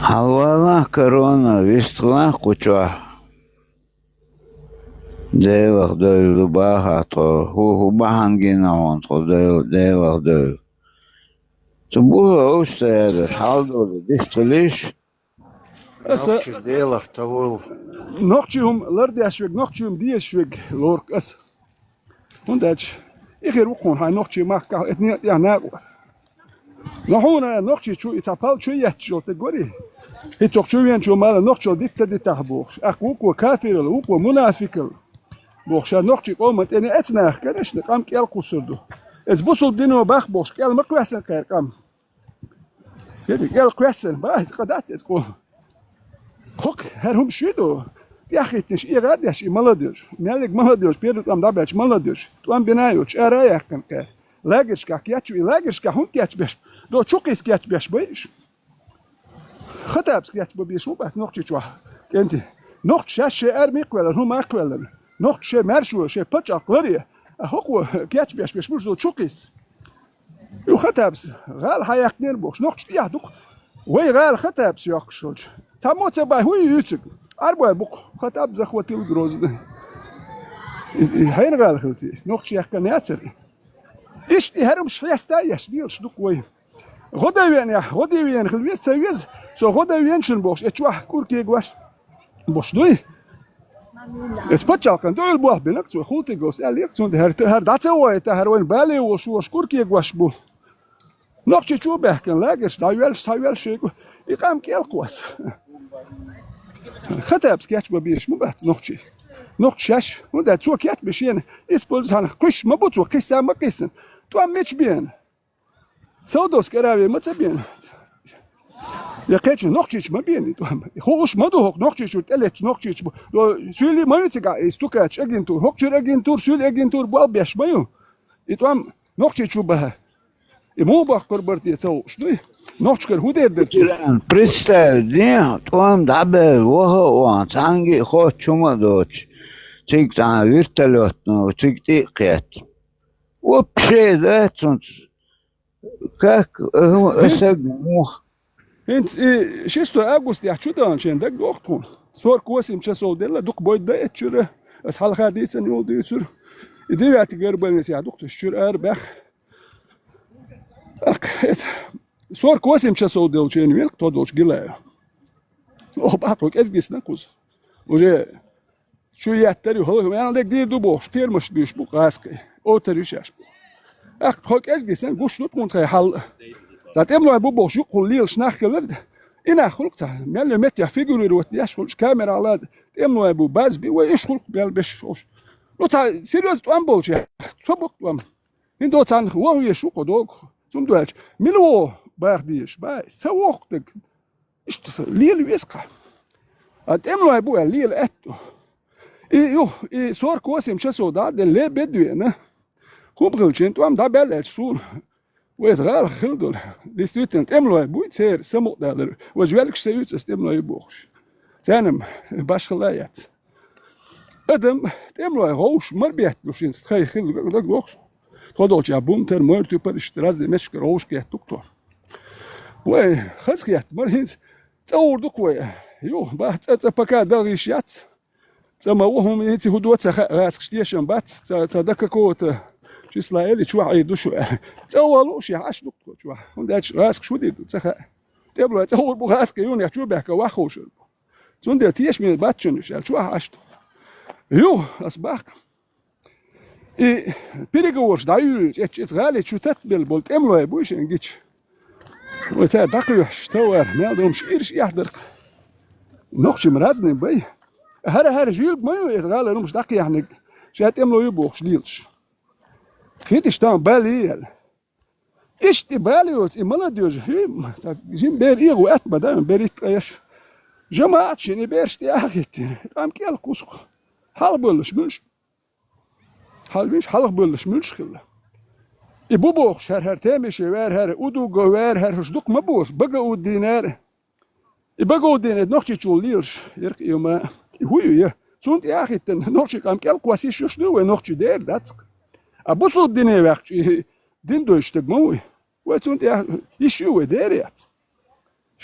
Хьалвала корона, вистхила кху чохь. Делах девлла ду баха тхо, хӀу, хӀу бахьана гина хьуна тхо Дел-, Делах девлла. Цу буха овш ца яьлаш, хьал долу дистхилиш. Аса Нохчи Делах тавул. Нохчи хӀума лардеш верг, нохчи хӀума дезаш верг лору аса. ХӀунда аьлча и хир ву кхуна хьайн нохчи махкахь, эта некъа тӀехь накъост. Но хьуна нохчи чу и цхьа пал чу етташ йолу стаг варий? ХӀинца чу веначо мала нохчалла диц ца дитахь бохуш. Ахь вукхо кафирал, вукхо мунафикал бохуш, ша нохчи къоман тӀе неӀаца нах, конечно, къам кӀел кхуссур ду. Эца бусулба дино бах бохуш, кӀел ма кхоьссина кхеран къам. Хеди, кӀел кхоьссина, бах, иза къа дац эца къома. ХӀокху хӀара хӀума ши ду. ТӀеххиттинаш, эгӀар деш, и молодёжь. Меллиг молодёжь, первый тӀом дӀабаьлча молодёжь. ТӀом бина йоцуш, ара а яьккхина кхаьра. Лагершкахь кечбе, и лагершкахь хӀунда кечбеш? До чу кхийса кечбеш бай уьш. Хатабс кечбан беш ма бац нохчи чохь, кӀентий. Нохчи шаьш шайн арми кхоьллина, хӀума кхоьллина. Нохчи шайн маьршо, шайн паччахь ларе. А хӀокхо кечбеш беш муьлш до чу кхийса. Ю Хатабс гӀала хьан яьккхинера бохуш, нохча тӀехь ду-кх. Вай гӀала Хатабс йоккхуш хилча. Цхьаммо ца бай хӀун юьйцург? Ӏарбой бу-кх, Хатаб захватил Грозный. И, и хьенан гӀала хилла те? Нохча яьккхина яцара. Иштта и хӀара хӀумаш хьеста а еш, лелаш ду-кх вай. ГӀо дан веанехь, гӀо дан веана хила веза, ца веза, со гӀо дан веанчун бохуш, э чохь кура кегош. Бохуш дуй? Эс паччалкхан дуьйла болх бина-кх цо, хӀуллакх ца гос аьллера-кх цунна, хӀара, хӀара дӀа ца вохуьйту, хӀара вайн бале волуш, волуш кура кегош бу. Нохчи чу баьхкина лагерш дӀайоьллуш, схьайоьллуш шайга, и къам кӀел кхосса. Хатабс кечбан беш ма бац нохчи. Нохчи шаьш, хӀунда аьлча цо кечбеш шена, использовать хьанах кхуьссуш ма бу цо, кхисса ма кхиссина. ТӀом мича беана? Саудовская Аравия ма ца беана? Я кхечу нохчича ма беана и тӀом. Хууш ма ду хӀокху нохчичуьра тӀелеттачу нохчича бу. Суьйли ма ю цигахь и стукачу агентура, хӀокхучуьра агентура, суьйли агентура болх беш ма ю. И тӀом нохчи чу баха. И муха боккхур бара те ца хууш дуй? Нохчкара хӀун дер дара те? Представь, дехьа тӀом дӀабевлла ваха а вахана, цхьаьнгге а хоттуш хӀума а доцуш, цига цхьана вертолётно, цига тӀе а кхетта. Вообще дац цунца. Как? Э, хӀу, э, саг муха? ХӀинца и шестой августехь чу дахана шен дагадогӀу тхуна. Сорок восемь часов делла, дукха бойда дан эцчуьра, ас хьалха дийцина йолу дуьйцура. И девятый горбольницехь ду-кх тхо, чуьра ара баьхна. Ах, эца сорок восемь часов делчу вена вилка тхо долчу Гилаев. Оха бахьа тхо кӀезиг гисна кхуза. Уже чу еттар ю, хӀала ваьлла дерг дийр ду бохуш, кхерамаш буьйш бу гӀазкхий. Отар ю шаьш бу. Ах, тхо кӀезиг гисна, гуш ду тхуна тхайн хьал. Цхьа тӀемалой бу бохуш, юкъахула лелаш нах хилар, и нах хуьлу-кх цхьа, мел меттехь фигурировать деш хуьлуш, камера хьала тӀемалой бу, баз би, вай уьш хуьлу-кх мел беш хуьлуш. Ну, цхьа серьёзно тӀом болчу, цо бу-кх тӀом. ХӀинца цхьаьна ваха везаш ву кху догу. Цундела аьлча, мила вогӀу баха дезаш, бай, ца вогӀу-кх дерг. Иштта лела веза-кх. А тӀемалой бу аьлла, лела аьтто. И ю, и сорок восемь часов дӀа а делла, ле бедвена. ХӀума хилча, тӀом дӀабаьлла аьлча суна. Вайца гӀала хила долу. Действительно, тӀемалой буй церан самукъадалар. Вай жоьлкаш ца юьйцу аса тӀемалой ю бохуш. Царна-м башхалла а яц. Адам тӀемалой гӀовш мара бетталуш хӀинца тхайн хилла даг-, даг-, догӀуш. Тхо долчохь бунтар, мойр туьпар иштта разный метташкара гӀовш кхетта ду-кх тхо. Вай хаза хетта мара хӀинца цӀа гӀур ду-кх вай. Ю, бах, цӀа, цӀа пока даха йиш яц. ЦӀа ма ву хӀума, хӀинца хӀун до ца хаьа, гӀазкхаш тешам бац, ца, ца до какого-то числа или чохь Ӏийр ду шу аьлла. ЦӀа вала лууш яхьаш ду-кх тхо чохь. ХӀунда аьлча гӀазкхаш хӀун дийр ду ца хаьа. ТӀемалой цӀа гӀур бу гӀазкхий юнех чу баьхка ваха ховшур бу. Цундела тешаме бац шуна уьш аьлла, чохь Ӏаш ду. Ю, ас бахка. И переговорш дӀаюьйлуьйтуш, эцча иза гӀали чу татбелла болу тӀемалой буй шен гича. Вай цара дӀакхоьхьуш, товар, мел долуш ираш эхь дара-кх. Нохчий-м разный бай. ХӀара-хӀара жуьлга ма ю иза гӀала румаш дӀакхехьниг, ша тӀемалой ю бохуш лелаш. Хеташ там бали яьлла. Иштта и бала йоцу, и молодёжь, хӀуьйма, цхьа жима бер эгӀо атта ма дан, бер итт ткъа еш. ЖамаӀат шина и бераш тӀе а хӀиттина, къам кӀел кхузу-кх. Хьалха боьллуш муьлш, хьал-, виш хьалха боьллуш муьлш хилла. И бу бохуш, хӀара, хӀара Темишев вара, хӀара Удуго вара, хӀара хӀуш дукха ма бохуш, Багауддин вара. И Багауддин, и Нохчийчул лелаш, яркъа и ма, и хӀу ю я? Цунна тӀе а хӀиттина, нохчий къам кӀел кхосса йиш йолуш ду вай, нохчий дера дац-кх. А бусулба дине ваьккхича, и дин дойтуш стаг ма вуй. Вай цунна тӀе а йиш ю вай, дера яц.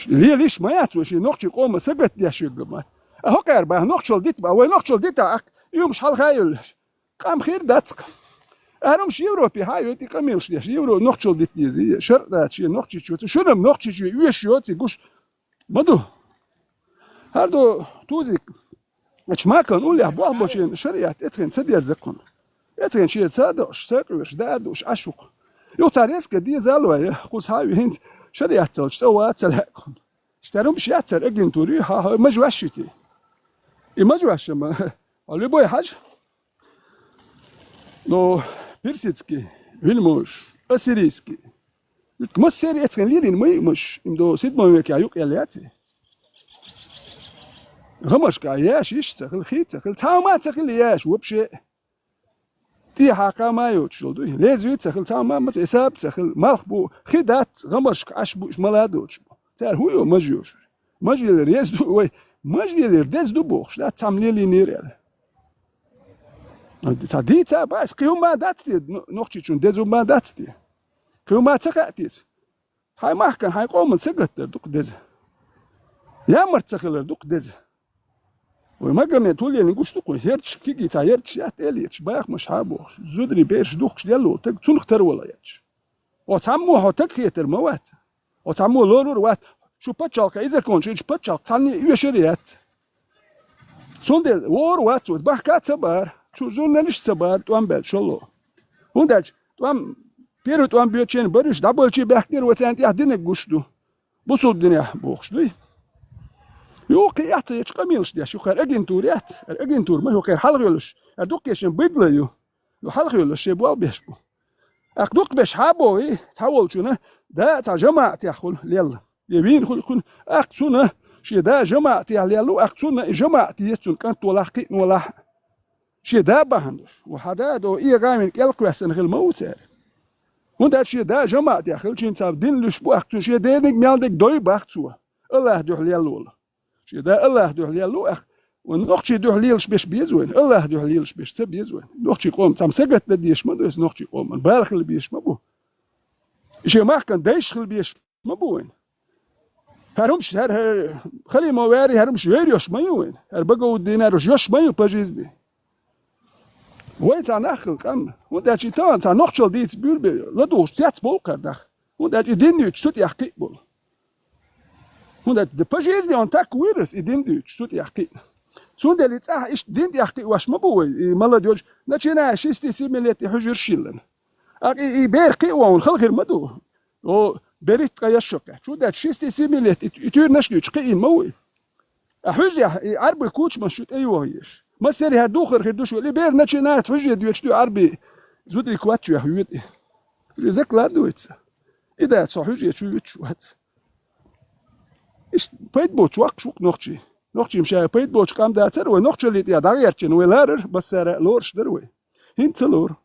Лелийш ма яц вай шен нохчий къоман сагатдеш йоьгга ма. А хӀокхара баха нохчалла дита баха, вай нохчалла дита, ахк, уьмаш хьалха а йоллаш. Къам хир дац-кх. Ара уьмаш Европе хьайойтий къамелаш деш, Евро нохчалла дита дезий, шарӀ дац шен Нохчийчоца, шуна-м Нохчийчоь оьшуш йоций гуш ма ду. ХӀара ду тузик. Ачу макан уллехь болх бочен шариат эцхен ца деза кхунна. Эцхен шен са а дош, са а къоьш, да а душ, Ӏаш ву-кх. Юха цхьа резко дезал вай, кхуза хьа а ве хӀинца шариат цалча цӀа вац ца лаьа кхунна. Иштта хӀумаш яц цар агентури, хьа, хьа, мажа ваьшшитий. И мажа ваьшшама, хьо любой хьажа. Но персидский, вельмож, ассирийский. Массерий эцхен лелийна ма йиъ маж, им до седьмом векехь юкъ ял яций. ГӀамаршка яш йиш ца хила, хи ца хила, цхьа хӀума ца хила яш вообще. ТӀехьа кхама йоцуш йолу дуй. Лезвий ца хила, цхьа хӀума ма ца, и саба ца хила, малх бу, хи дац, гӀамаршка Ӏаш бу, уьш мала доцуш бу. Цара хӀун йо, маж йошуш? Маж елира еза ду вай, маж елира деза ду бохуш, дац цхьамма лелийнера аьлла. Цхьа дийца а бац, кхин хӀума дац те, но-, нохчичунна деза хӀума дац те? Кхин хӀума ца хаьа те цу? Хьайн махкана, хьайн къоман сагатдар ду-кх деза. Ямарт ца хилар ду-кх деза. Вай Магомед хӀун лелийна гуш ду-кх вай, хӀерчаш кигий цхьа хӀерчаш яц, тӀе а леташ, бахамаш хьа а бохуш, зударий бераш духкуш лелло таг, цунах тарвала етташ. Хьо цхьаммо хьо таг хетар ма вац. Хьо цхьаммо лорур а вац. Шу пачхьалкх, и законаш, и пачхьалкх цхьанне а оьшур а яц. Цундела вор а вац вай, бахка а ца бара, шу журналист а ца бара, тӀом баьлла шолло. ХӀунда аьлча тӀом, первый тӀом боьдучеран бариш дӀабалчий баьхкинера вай царна тӀехь динарг гуш ду. Бусулба динехь бохуш дуй. Юха кхин яц ца ечу къамелаш деш, юха хӀара агентура яц, хӀара агентура ма ю, хӀара хьалха йолуш, хӀара дуккхечун быдло ю. Ю хьалха йолуш шен болх беш бу. Ахь дукха беш хьа а бохий, цхьа волчунна, да а цхьа жамаӀатехь хуьлу лелла. Я вийна хуьлу кхуьнан, ахь цунна, шен да жамаӀатехь лелла ву, ахь цунна и жамаӀат еза цунна кӀант волахь, кхиъна волахь. Шен да бахьана долуш. Ву хьан да а до, и гӀамин кӀел кхоьссина хила ма ву цара. ХӀунда аьлча шен да жамаӀатехь хилча, цхьа дин луьйш бу ахь цунна, шен дерриг мел дерг дой бах цо. АллахӀ дуьхьа лелла волу. Шен да АллахӀ дуьхьа лелла ву ахь, вайн нохчий дуьхьа лелаш беш беза вайна, АллахӀ дуьхьа лелаш беш ца беза вайна. Нохчий къоман цхьамма сагатдан дезаш ма ду иза нохчий къоман, бала хила безаш ма бу. И шен махкан дайша хила безаш ма бу вайна. ХӀара хӀумаш, хӀара, хӀара Халимов ваьрий, хӀара хӀумаш вер йош ма ю вайна. ХӀара Багауддинар уьш йош ма ю по жизни. Вай цхьа нах хила къам. ХӀунда аьлча и тахана цхьа нохчалла дийца буьйлабе, ладугӀуш цец болу кхара нах. ХӀунда аьлча и дин дуьйцуш цу тӀехь кхиъ болу. ХӀунда аьлча по жизни он так вырос, и дин дуьйцуш цу тӀехь кхиъна. Цундела и цӀахь иштта дин тӀехь кхиъ ваш ма бу вай, и молодёжь, начиная с шести-семи лет и хьуьжарш йиллина. ТӀаккха и, и бер кхиъ ван халхир ма ду. О, беритта ткъа яш шо кхаьчча. ХӀунда аьлча шести-семи лет и, и туьйранаш дуьйцуш кхиъна ма ву и. А хьуьжехь и Ӏарбий кучамаш шу тӀейохуьйтуш. Массерий хӀара духар хир ду шу, и бер начинает хьуьже доьдуш ду Ӏарбий зударий коччоьхьа йоьду и. Хьуьже закладывается. И дац со хьуьже чу вуьтуш вац. Иштта пайда боцуш ваккхаш ву-кх нохчий. Нохчий-м ша пайда боцуш къам дацара вай, нохчаллий тӀехь дӀагӀерчина вай ларар, массара а лоруш дара вай. ХӀинца ца лору.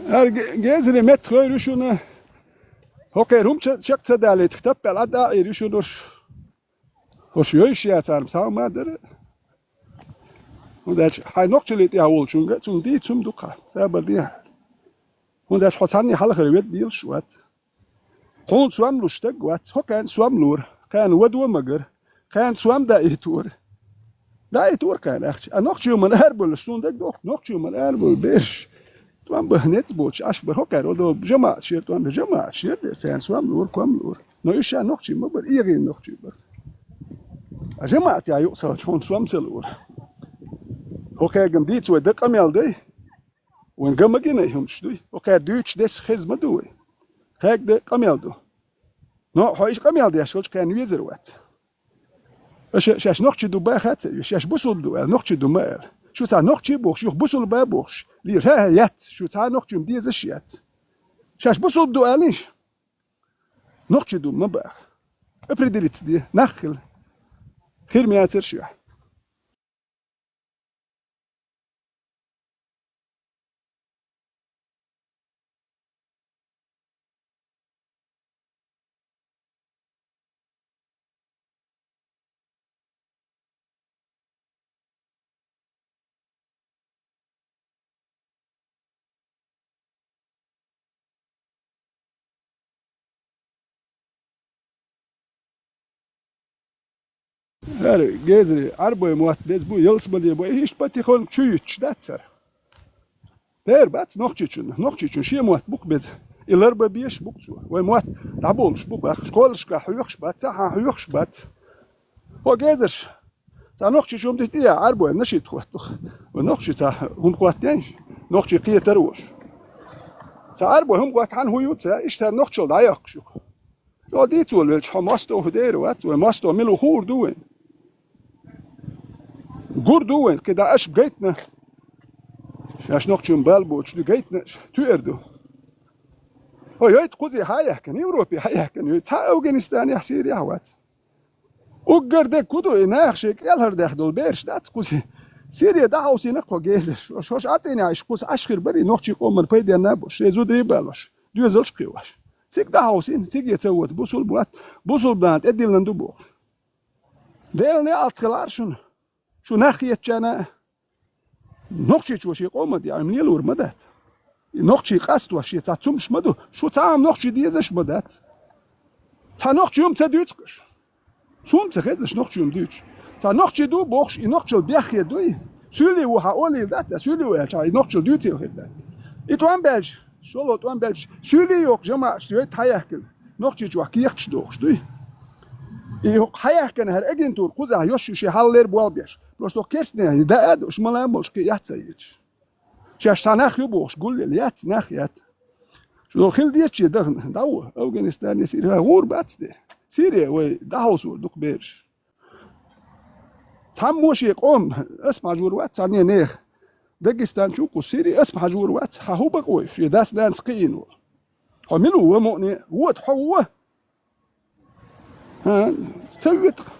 ХӀара ге-, гезаре меттахойр ю шуна. ХӀокхеран хӀума ча-, чекх ца далийтах, таппел Ӏад а Ӏийр ю шуна уьш. ХӀорш йойуш яцара, схьа ма дара. ХӀунда аьлча хьайн нохчаллий тӀехь волчунга, цунна дийца хӀума ду-кх, сабар де. ХӀунда аьлча хьо цхьанне хьалхара ведда лелаш вац. Хьуна сом луш стаг вац, хӀокхарна сом лора, кхарна вадо магара, кхарна сом даийтора. ДаийтӀора кхарна ахча. А нохчий ма арабевлла, суна дагадогӀу, нохчий ма арабевлла бераш. ТӀом бан нец боцуш Ӏаш бара, хӀокхара вадо жамаӀат шера тӀом бан, жамаӀат шера дера, царна сом лора, ком лора. Но уьш ша нохчий ма бара, эгӀийна нохчий бара. А жамаӀатехь юкъа ца хилча, хьуна сом ца лора. ХӀокхаьргам дийца вай дан къамел дай. Вайн ган ма гина и хӀумаш дуй. ХӀокхара дуьйцуш дерш хеза ма ду вай. Кхаьрга дан къамел ду. Но хьо иштта къамел деш хилча кхарна везар вац. Аша шаьш нохчий ду баха а ца веза, шаьш бусулба ду аьлла, нохчий ду ма аьлла. Шу цхьа нохчий бохуш, юха бусулба бохуш, лийр хӀа-хӀа яц, шу цхьа нохчий ма дезаш яц. Шаьш бусулба ду аьллийша, нохчий ду ма баха. Определиться де, нах хила. Хир ма яцара шуьгахь. ХӀара гезаре Ӏарбой мотт беза бу, ялсмале бу, иштта потихоньку чу юьтуш дац хӀара. Дера бац Нохчийчунна. Нохчийчун шен мотт бу-кх беза. И ларба безаш бу-кх цо. Вай мотт дӀаболуш бу баха. Школашкахь хьоьхуш бац, цхьа хьан хьоьхуш бац. Хьо гезарш. Цхьа нохчийчу хӀума дитта а, Ӏарбой нашид хӀоттух. Вай нохчий цхьа хӀума хӀоттийна, нохчий кхетар а волуш. Цхьа Ӏарбой хӀума хӀотта хьан хӀун ю ца, иштта нохчалла дӀайоккхуш ю-кх. Чо дийца волавелча, хьо мостагӀа хӀу дера вац, вай мостагӀа мила ву хуур ду вайна. Гур ду вайна, кхидӀа аша гайтина. Шаьш нохчий бала боцуш ду гайтина аша, туьар ду. Хьо йойта кхузе хьан яхкана, Европе хьан яхкана, йой, цхьа Афганистанехь, Сирехь вац. Уггар дерг хӀу ду, и наха шайн кӀелхьардаьхна долу бераш дац кхузе. Сире дӀахьовсийна-кх хьо гезарш. Шо-, шоша Ӏа тӀейнехь иштта кхуза Ӏаш хир бара, и нохчийн къоман пайденна а болуш, шайн зударий а балош, доьзалш а кхиош. Цига дӀахьовсийна, цига а ца воцу, бусулба вац, бусулба нана тӀедиллина ду бохуш. Делан неӀалт хилахьара шуна. Шу нах хетачарна а, нохчийчо шен къоман тӀехь Ӏуьйма лелор ма дац. И нохчий къастош шен цхьа цумаш ма ду, шу цхьа а нохчий дезаш ма дац. Цхьа нохчий хӀума ца дуьйцу-кх аша. Суна ца хезаш нохчий хӀума дуьйцуш. Цхьа нохчий ду бохуш, и нохчалла бехке дуй. Суьйли ву хьан олийла дац, суьйли ву аьлча, хьан и нохчалла дуьйцийла хир дац. И тӀом баьлча, шолгӀа тӀом баьлча, суьйли йоккху жамаӀаташ йойта хьан яхкина. Нохчийчохь кехаташ дохуш дуй. И хӀокху хьан яхкина хӀара агентура кхузахь йош ю шен хьаллера болх беш. Просто керстанехь и даа а ду, уьш мала а молуш кхин яц а ца йиташ. Шаьш цхьа нах ю бохуш гулъелла яц, нах яц. Шу хила дезаче дахана, дӀаво, Афганистане, Сире, гӀур бац дера. Сире вай дӀахьовсор ду-кх бераш. Цхьаммо шен къоман, ас ма хьажор вац, цхьанне нехан. Дагестан чу кху Сири, ас ма хьажор вац, хьан хӀун бакъ вай, шен дас-нанас кхиийна волу. Хьо мила ву, ва мукъане, вота хьо ву? ХӀан, ца воьту-кх.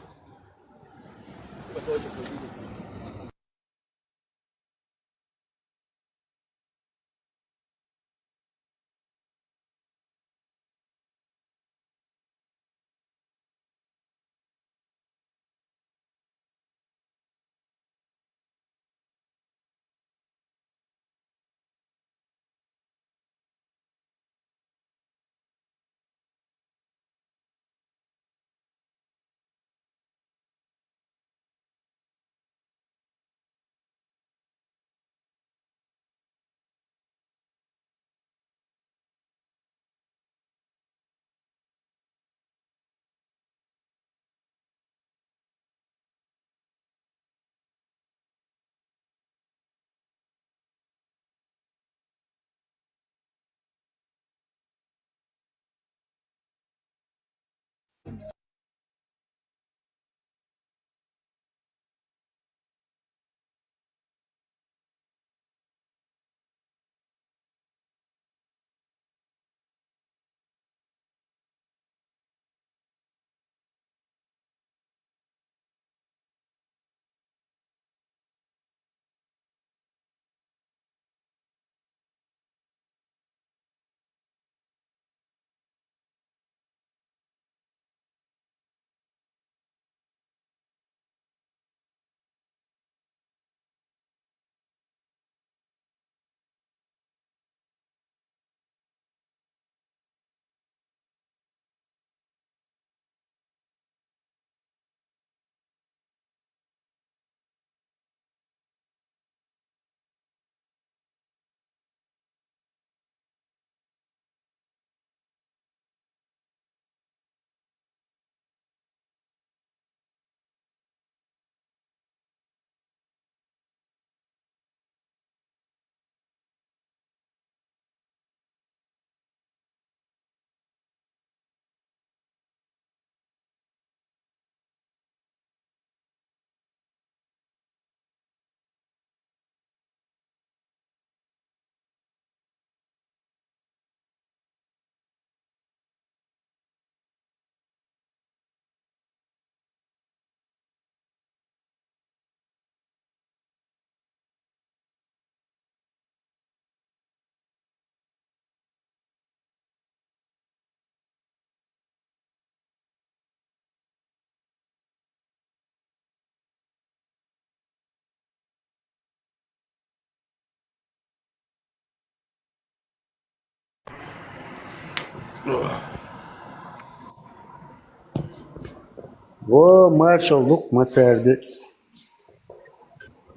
Во, маршал ду-кх массаьрга.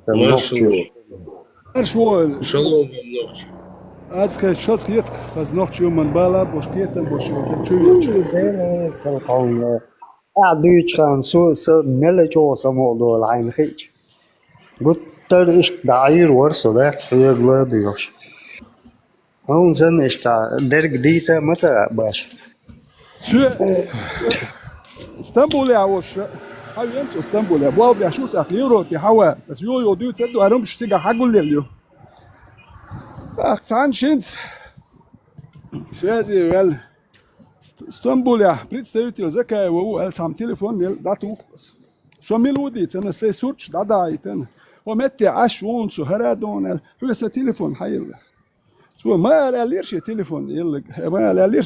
Маршал. Маршал. Шалом вам, нохчий. Аз хезча, хаза хет-кх, хаза нохчий ю, мел бала бош, кхетам бош ю, чу ю, чу ю. Ӏа дуьйцуча хана со, со мел чӀогӀа самукъадолу хьайна хиъча. Гуттар а иштта дӀаийр вара со, дац хьоьга ладоьгӀуш. Хьуна санна иштта дерг дийца ма ца хаьа баш. Цу Стамбулехь волуш, хьан вен цо Стамбулехь, болх беш ву цхьа Европе, хьан ван, аса юха-юха дуьйцур ду, хӀара хӀумнаш цигахь хьан гулъелла ю. Ах, цхьана шинца связи ваьлла. Ст-, Стамбулехь представитель Закаева ву аьлла, цхьамма телефон елла, дӀатуху аса. Со мила ву дийцина, сайн сурташ дӀадахьийтина. ХӀо метте Ӏаш ву хьуна со, хӀара а ду хьуна аьлла, хьоьга сан телефон хьан елла? Цо ма ала аьллера шен телефон елларг, ма ала аьллера,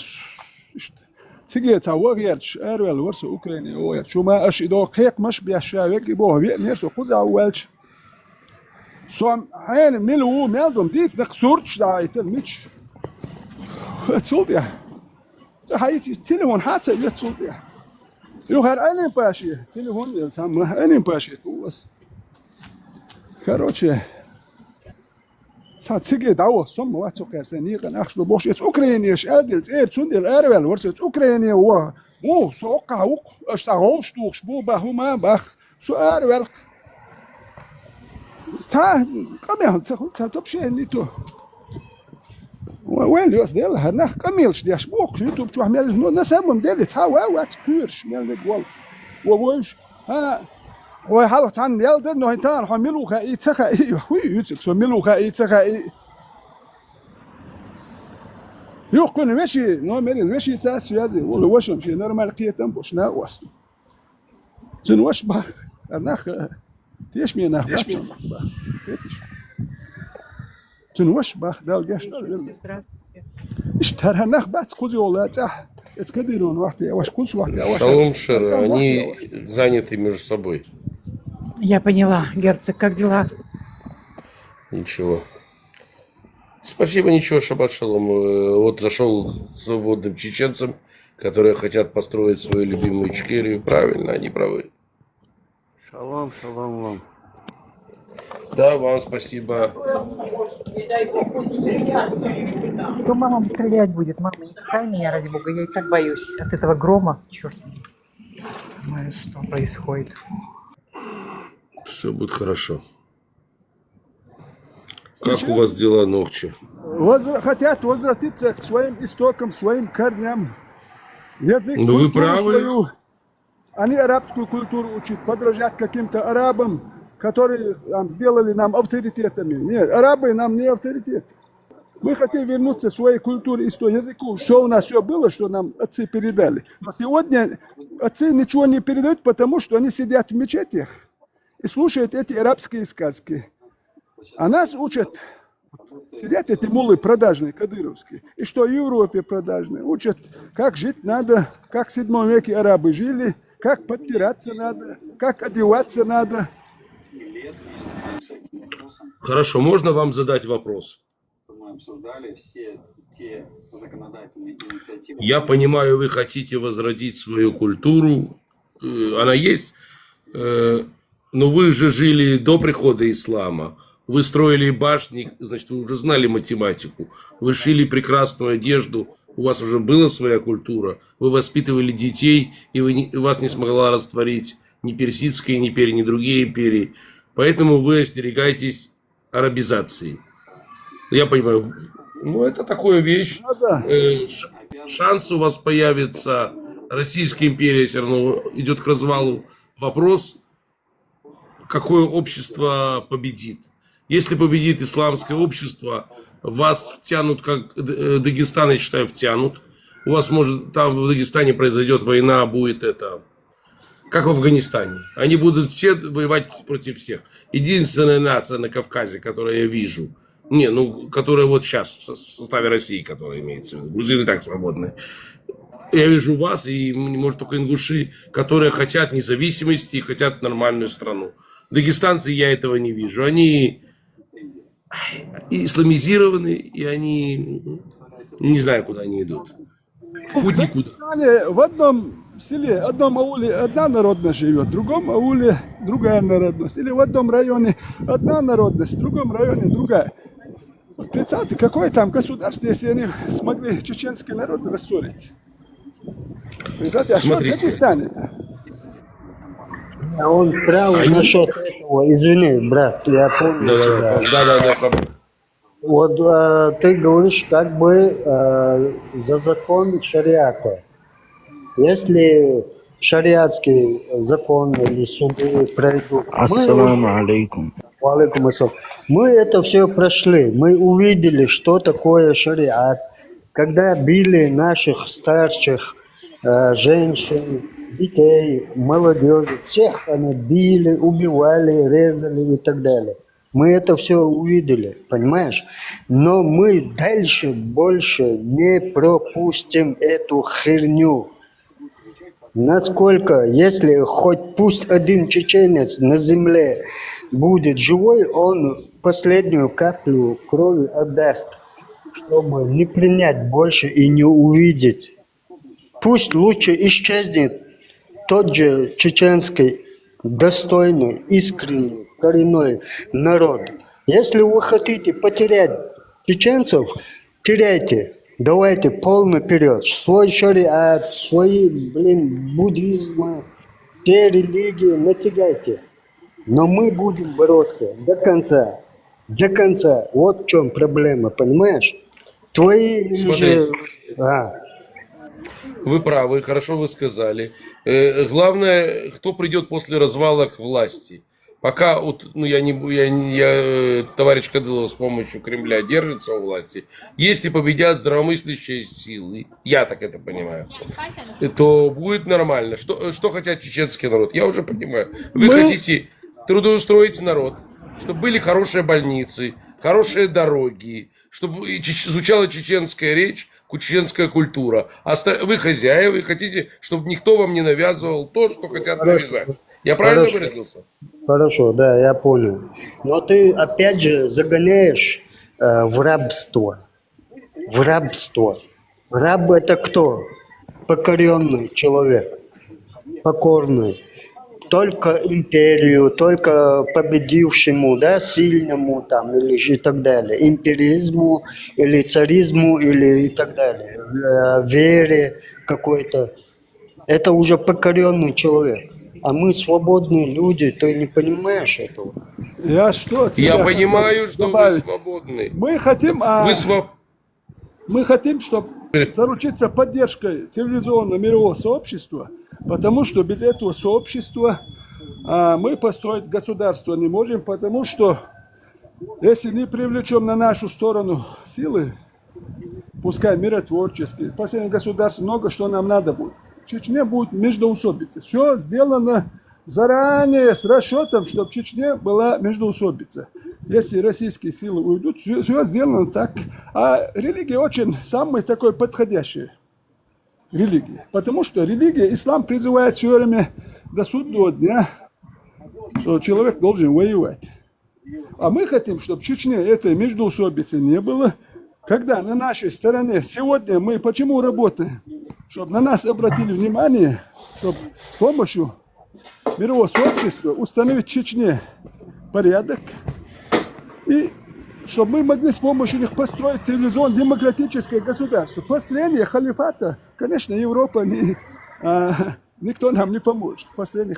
иштта. Цига цхьа ваха гӀерташ, араваьлла вара со Украине ваха гӀерташ. Шу ма аша и догӀу кхайкхамаш а беш, ша вега и боху, веанера со кхузахь ву аьлча. Со хьенан мила ву, мел ду-м дийцина, сурташ дӀахьийтина, мича. Цул тӀаьхьа. Ца хьаийца телефон хьан ца оьцу цул тӀаьхьа. Юха хӀара Ӏелин Паше телефон елла цхьамма, Ӏелин Паше тӀе ву аса. Короче, цхьа цига дӀаваха, со ма вац цу кхаьра сайн некъан ахча ду бохуш, эца украинеша аьлла делла, цӀера цундела араваьлла вара со, эца Украине ваха. Ву, со оккхахь ву-кх, аша цхьа гӀовш тухуш бу, бах, хӀума бах. Со араваьлла-кх. Цхьа къамел, цхьа, цхьа топшен лито. Вай, вай, лоьс дела, хӀара нах къамелаш деш бохуш, ютуб чохь мел, ну, на самом деле, цхьа вай вац кхоьруш, мел вега волуш. Вай вуьйш, а, вай хьалха цхьанна ял дара, но хӀинца тахана хьо мила ву хаьий, ца хаьий, хуй юьйцург, со мила ву хаьий, ца хаьий. Юха кхуьнан вешин номерина, вешица а связи, вала вашам шен нормально кхетам бош, накъост. Цуьнан ваша бах, а нах, тешаме нах бац цуьнан ваша бах. Хеташ? Цуьнан ваша бах, Далла гечдойла. Здравствуйте. Иштта хӀара нах бац кхуза йолу цӀахь. Эца Кадыровн вахте, а ваш кхуза вахте, а ваш. Шалом, Шера, они заняты между собой. Я поняла. Герцог, как дела? Ничего. Спасибо, ничего, шаббат шалом. Э, вот зашёл к свободным чеченцам, которые хотят построить свою любимую Ичкерию. Правильно, они правы. Шалом, шалом вам. Да, вам спасибо. Кто мамам стрелять будет? Мама, не пугай меня, ради бога, я и так боюсь от этого грома, чёрт. Знаешь, что происходит? Все будет хорошо. Как у вас дела, нохчи? Возра-, хотят возвратиться к своим истокам, своим корням. Язык, ну, вы культуру правы. Свою. Они арабскую культуру учат, подражать каким-то арабам, которые там сделали нам авторитетами. Нет, арабы нам не авторитет. Мы хотим вернуться к своей культуре и сто-, языку, что у нас все было, что нам отцы передали. Но сегодня отцы ничего не передают, потому что они сидят в мечетях и слушают эти арабские сказки. А нас учат, сидят эти муллы продажные, кадыровские, и что в Европе продажные, учат, как жить надо, как в седьмом веке арабы жили, как подтираться надо, как одеваться надо. Хорошо, можно вам задать вопрос? Мы обсуждали все те законодательные инициативы. Я понимаю, вы хотите возродить свою культуру. Э, она есть. Э, но вы же жили до прихода ислама. Вы строили башни, значит, вы уже знали математику. Вы шили прекрасную одежду. У вас уже была своя культура. Вы воспитывали детей, и вы не- вас не смогла растворить ни персидская империя, ни другие империи. Поэтому вы остерегаетесь арабизации. Я понимаю. Ну, это такая вещь. Э, ш- шанс у вас появится. Российская империя все равно идет к развалу. Вопрос, какое общество победит. Если победит исламское общество, вас втянут, как Д- э, Дагестан, я считаю, втянут. У вас, может, там в Дагестане произойдет война, будет это, как в Афганистане. Они будут все воевать против всех. Единственная нация на Кавказе, которую я вижу, не, ну, которая вот сейчас в со- в составе России, которая имеется в виду, грузины так свободны. Я вижу вас, и, м, может, только ингуши, которые хотят независимости и хотят нормальную страну. Дагестанцы, я этого не вижу. Они и исламизированы, и они, м, не знаю, куда они идут. В путь никуда. Дагестане в одном селе, одном ауле одна народность живет, в другом ауле другая народность. Или в одном районе одна народность, в другом районе другая. Вот представьте, какое там государство, если они смогли чеченский народ рассорить. Представьте, а что в Смотрите. Дагестане? А он прав насчет этого. Извини, брат, я помню Да, тебя. да, да, да, да. Вот э, ты говоришь, как бы э, за закон шариата. Если шариатский закон или суды пройдут, мы Ассаламу алейкум. Ва алейкум ассалам. Мы это все прошли. Мы увидели, что такое шариат. Когда били наших старших, э, женщин, детей, молодежи, всех они били, убивали, резали и так далее. Мы это все увидели, понимаешь? Но мы дальше больше не пропустим эту херню. Насколько, если хоть пусть один чеченец на земле будет живой, он последнюю каплю крови отдаст, чтобы не принять больше и не увидеть. Пусть лучше исчезнет тот же чеченский достойный, искренний, коренной народ. Если вы хотите потерять чеченцев, теряйте. Давайте полный вперед. Свой шариат, свои, блин, буддизмы, все религии натягайте. Но мы будем бороться до конца. До конца. Вот в чем проблема, понимаешь? Твои или Смотри. же... А, Вы правы, хорошо вы сказали. Э, главное, кто придет после развала к власти. Пока вот, ну, я не, бу- я, не- я, э, товарищ Кадылов с помощью Кремля держится у власти, если победят здравомыслящие силы, я так это понимаю, то будет нормально. Что, э, что хотят чеченский народ, я уже понимаю. Вы Мы- хотите трудоустроить народ, чтобы были хорошие больницы, хорошие дороги, чтобы и чеч- звучала чеченская речь, ку- чеченская культура. А ста- вы хозяева, вы хотите, чтобы никто вам не навязывал то, что хотят навязать. Я правильно Хорошо. выразился? Хорошо, да, я понял. Но ты опять же загоняешь э, в рабство. В рабство. Раб это кто? Покоренный человек. Покорный. Только империю, только победившему, да, сильному там или же и так далее. Империзму или царизму или и так далее. Э, вере какой-то. Это уже покоренный человек. А мы свободные люди, ты не понимаешь этого? Я что от себя Я хотел понимаю, что вы добавить? Свободны. Мы хотим, а, Вы своб... мы хотим, чтобы заручиться поддержкой цивилизованного мирового сообщества, потому что без этого сообщества а, мы построить государство не можем, потому что если не привлечем на нашу сторону силы, пускай миротворческие, последнее государство, много что нам надо будет. В Чечне будет междоусобица. Все сделано заранее с расчетом, чтобы в Чечне была междоусобица. Если российские силы уйдут, все, сделано так. А религия очень самая такой подходящая религия. Потому что религия, ислам призывает все время до судного дня, что человек должен воевать. А мы хотим, чтобы в Чечне этой междоусобицы не было. Когда на нашей стороне сегодня мы почему работаем? Чтобы на нас обратили внимание, чтобы с помощью мирового сообщества установить в Чечне порядок. И чтобы мы могли с помощью них построить цивилизованное демократическое государство. Построение халифата, конечно, Европа не, а, никто нам не поможет. Построение